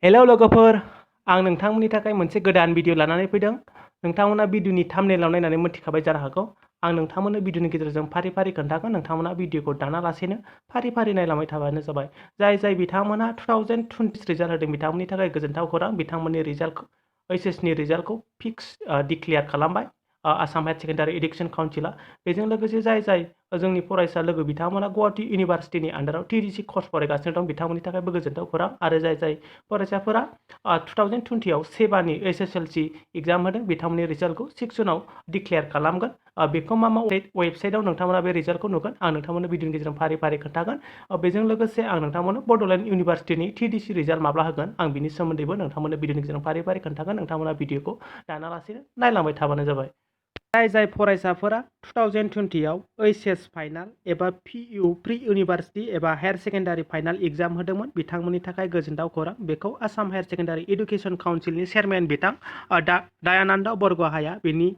Hello लोगोफोर, आं नोंथांमोननि थाखाय मोनसे गोदान भिडिअ लानानै फैदों। नोंथांमोना भिडिअनि थाम्बनेइलाव नायनानै मोनथिखाबाय जानो हागौ। आं नोंथांमोननो भिडिअनि गेजेरजों फारि फारि खोन्थागोन। नोंथांमोना भिडिअखौ दानालासेनो फारि फारि नायलांबाय थाबानो जाबाय। जाय बिथांमोना 2020 रिजाल्ट होदों बिथांमोननि थाखाय गोजोनथाव खौरां। बिथांमोननि रिजाल्टखौ HSनि रिजाल्टखौ फिक्स डिक्लेयार खालामबाय आसाम हायर सेकेन्डारि एडुकेसन काउन्सिला। बेजों लोगोसे जाय जोंनि फरायसा लोगो बिथांमोना गुवाहाटी इउनिभार्सिटिनि आन्डाराव TDC कर्स फरायगासिनो दं बिथांमोननि थाखायबो गोजोनथाव खौरां। आरो जाय फरायसाफोरा 2020 सेबानि HSLC एग्जाम होदों बिथांमोननि रिजाल्टखौ 6 जुनाव डिक्लेयार खालामगोन। बेखौ मा वेबसाइटआव नोंथांमोना बे रिजाल्टखौ नुगोन। आं नोंथांमोननो भिडिअनि गेजेरजों फारि फारि खोन्थागोन। बेजों लोगोसे आं नोंथांमोननो बड'लेण्ड इउनिभार्सिटिनि TDC रिजाल्ट माब्ला होगोन आं बिनि सोमोन्दैबो नोंथांमोननो भिडिअनि गेजेरजों फारि फारि खोन्थागोन। नोंथांमोना भिडिअखौ दानालासेनो नायलांबाय थाबानो जाबाय। जाय फरायसाफोरा 2020 HS फाइनाल एबा PU प्रि इउनिभार्सिटि एबा हायर सेकेन्डारि फाइनाल एग्जाम होदोंमोन बिथांमोननि थाखाय गोजोनथाव खौरां। बेखौ आसाम हायर सेकेन्डारि एडुकेसन काउन्सिलनि चेयारमेन बिथां दयानन्द बरग'हाया बिनि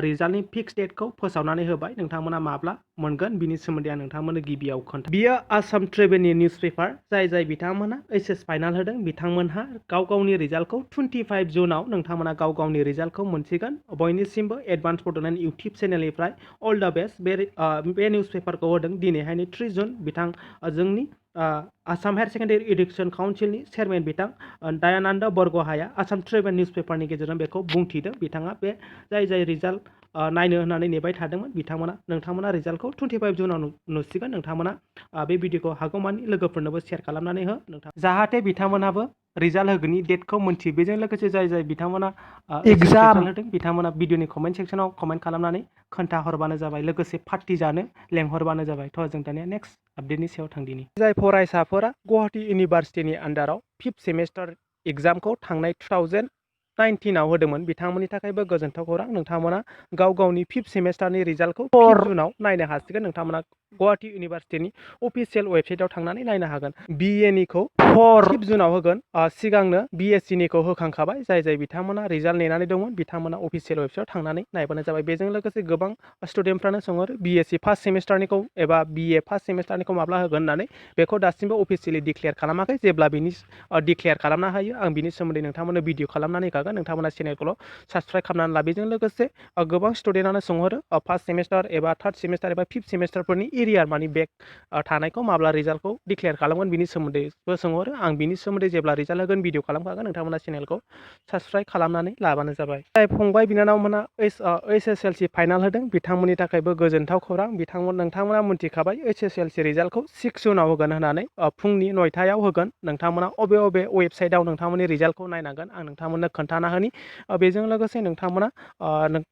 रिजाल्टनि फिक्स डेटखौ फोसावनानै होबाय। नोंथांमोना माब्ला मोनगोन बिनि सोमोन्दै आं नोंथांमोननो गिबियाव खोन्था। बियो आसाम ट्रिबुननि निउस पेपार। जाय बिथांमोना HS फाइनाल होदों बिथांमोनहा गावनि रिजाल्टखौ 25 जुनाव नोंथांमोना गावनि रिजाल्टखौ मोनसिगोन। बयनिसिमबो एडभान्स बड'लेण्ड इउटिउब चेनेलनिफ्राय अल द बेस्ट। बे निउस पेपारखौ होदों दिनैहायनो 3 जुन बिथां जोंनि आसाम हायर सेकेन्डारि एडुकेसन काउन्सिलनि चेयारमेन बिथां दयानन्द बरग'हाया आसाम ट्रिबुन निउस पेपारनि गेजेरजों बेखौ बुंथिदों। बिथाङा बे जाय रिजाल्ट नायनो होननानै नेबाय थादोंमोन नोंथांमोना रिजाल्टखौ 25 जुनाव नुसिगोन। नोंथांमोना बे भिडिअखौ हागौमानि लोगोफोरनोबो शेयार खालामनानै हो जाहाथे बिथांमोनहाबो रिजाल्ट होगोननि डेटखौ मोनथियो। बेजों लोगोसे जाय बिथांमोना एग्जाम होदों बिथांमोना भिडिअनि कमेन्ट सेक्सनाव कमेन्ट खालामनानै खोन्थाहरबानो जाबाय। लोगोसे पार्टि जानो लेंहरबानो जाबाय। थ' जों दानिया नेक्स्ट आपडेटनि सायाव थांदिनि। जाय फरायसाफोरा गुवाहाटी इउनिभार्सिटिनि आन्डाराव 5th सेमिस्टार एग्जामखौ थांनाय 2019 होदोंमोन बिथांमोननि थाखायबो गोजोनथाव खौरां। नोंथांमोना गावनि 5th सेमिस्टारनि रिजाल्टखौ 4 जुनाव नायनो हासिगोन। नोंथांमोना गुवाहाटी इउनिभार्सिटिनि अफिसियेल वेबसाइटआव थांनानै नायनो हागोन। BA निखौ 4 जुनाव होगोन। सिगांनो BSc निखौ होखांखाबाय। जाय बिथांमोना रिजाल्ट नेनानै दंमोन बिथांमोना अफिसियेल वेबसाइटआव थांनानै नायबानो जाबाय। बेजों लोगोसे गोबां स्टुडेन्टफ्रानो सोंहरो BSc फार्स्ट सेमिस्टारनिखौ एबा BA फार्स्ट सेमिस्टारनिखौ माब्ला होगोन होननानै। बेखौ दासिमबो अफिसियेलि डिक्लेयार खालामाखै। जेब्ला बिनि डिक्लेयार खालामना होयो आं बिनि सोमोन्दै नोंथांमोननो भिडिअ खालामनानै होखागोन। नोंथांमोना चेनेलखौल' साबस्क्राइब खालामनानै ला। बेजों लोगोसे गोबां स्टुडेन्टआनो सोंहरो फार्स्ट सेमिस्टार एबा 3rd सेमिस्टार एबा 5th सेमिस्टारफोरनि एरियार मानि बेक थानायखौ माब्ला रिजाल्टखौ डिक्लेयार खालामगोन बिनि सोमोन्दैबो सोंहरो। आं बिनि सोमोन्दै जेब्ला रिजाल्ट होगोन भिडिअ खालामखागोन। नोंथांमोना चेनेलखौ साबस्क्राइब खालामनानै लाबानो जाबाय। जाय फंबाय बिनानावमोना HSLC फाइनाल होदों बिथांमोननि थाखायबो गोजोनथाव खौरां। नोंथांमोना मिथिखाबाय HSLC रिजाल्टखौ 6 जुनाव होगोन होननानै। फुंनि 9टायाव होगोन। नोंथांमोना अबे वेबसाइटआव नोंथांमोननि रिजाल्टखौ नायनांगोन आं नोंथांमोननो खोन्थाना होनि। बेजों लोगोसे नोंथांमोना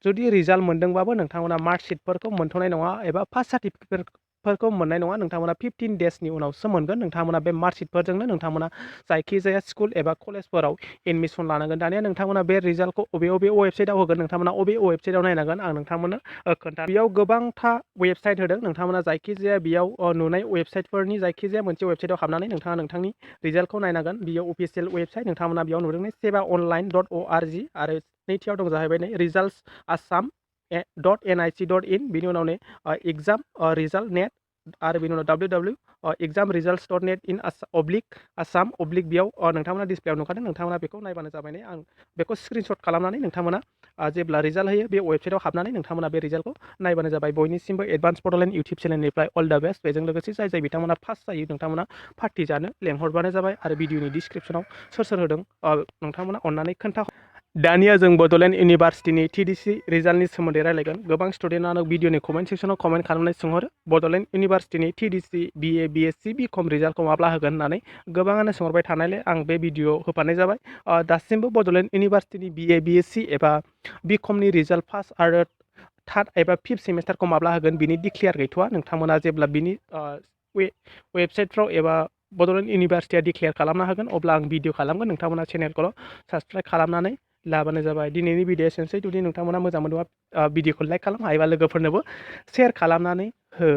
जुदि रिजाल्ट मोनदोंबाबो नोंथांमोना मार्कशिटफोरखौ मोनथ'नाय नङा एबा फार्स्ट सार्टिफिकेटफोरखौ मोननाय नङा। नोंथांमोना 15 डेजनि उनावसो मोनगोन। नोंथांमोना बे मार्कशिटफोरजोंनो नोंथांमोना जायखिजाया स्कुल एबा कलेजफोराव एडमिसन लानांगोन। दानिया नोंथांमोना बे रिजाल्टखौ अबे वेबसाइटआव होगोन नोंथांमोना अबे वेबसाइटआव नायनांगोन आं नोंथांमोननो खोन्था। बेयाव गोबांथा वेबसाइट होदों। नोंथांमोना जायखिजाया बेयाव नुनाय वेबसाइटफोरनि जायखिजाया मोनसे वेबसाइटआव हाबनानै नोंथाङा नोंथांनि रिजाल्टखौ नायनांगोन। बियो अफिसियेल वेबसाइट। नोंथांमोना बेयाव नुदों sebaonline.org आरो नैथियाव दं जाहैबाय रिजाल्टस assam.nic.in बिनि उनाव एग्जाम रिजाल्ट नेट आरो बिनि उनाव www.examresults.net in /assam/ बेयाव नोंथांमोना डिसप्लेआव नुखादों। नोंथांमोना बेखौ नायबानो जाबाय। आं बेखौ स्क्रिनशट खालामनानै नोंथांमोना जेब्ला रिजाल्ट होयो बे वेबसाइटआव हाबनानै नोंथांमोना बे रिजाल्टखौ नायबानो जाबाय। बयनिसिमबो एडभान्स बड'लेण्ड इउटिउब चेनेलनिफ्राय अल द बेस्ट। बेजों लोगोसे जाय बिथांमोना फार्स्ट जायो नोंथांमोना पार्टि जानो लेंहरबानो जाबाय। आरो भिडिअनि डिसक्रिपसनाव सोर होदों नोंथांमोना अननानै खोन्था। दानिया जों बड'लेण्ड इउनिभार्सिटिनि TDC रिजाल्टनि सोमोन्दै रायलायगोन। गोबां स्टुडेन्टआनो भिडिअनि कमेन्ट सेक्सनाव कमेन्ट खालामनानै सोंहरो Bodoland इउनिभार्सिटिनि TDC BA BSc BCom रिजाल्टखौ माब्ला होगोन होननानै। गोबाङानो सोंहरबाय थानायलाय आं बे भिडिअ होफानाय जाबाय। दासिमबो बड'लेण्ड इउनिभार्सिटिनि BA BSc एबा BComनि रिजाल्ट फार्स्ट आरो 3rd एबा 5th सेमिस्टारखौ माब्ला होगोन बिनि डिक्लेयार गैथ'वा। नोंथांमोना जेब्ला बिनि वेबसाइटफ्राव एबा बड'लेण्ड इउनिभार्सिटिया डिक्लेयार खालामना होगोन अब्ला आं भिडिअ खालामगोन। नोंथांमोना चेनेलखौल' साबस्क्राइब खालामनानै लाबानो जाबाय। दिनैनि भिडिअ एसेनोसै। जुदि नोंथांमोना मोजां मोनोबा भिडिअखौ लाइक खालाम हायोबा लोगोफोरनोबो शेयार खालामनानै हो।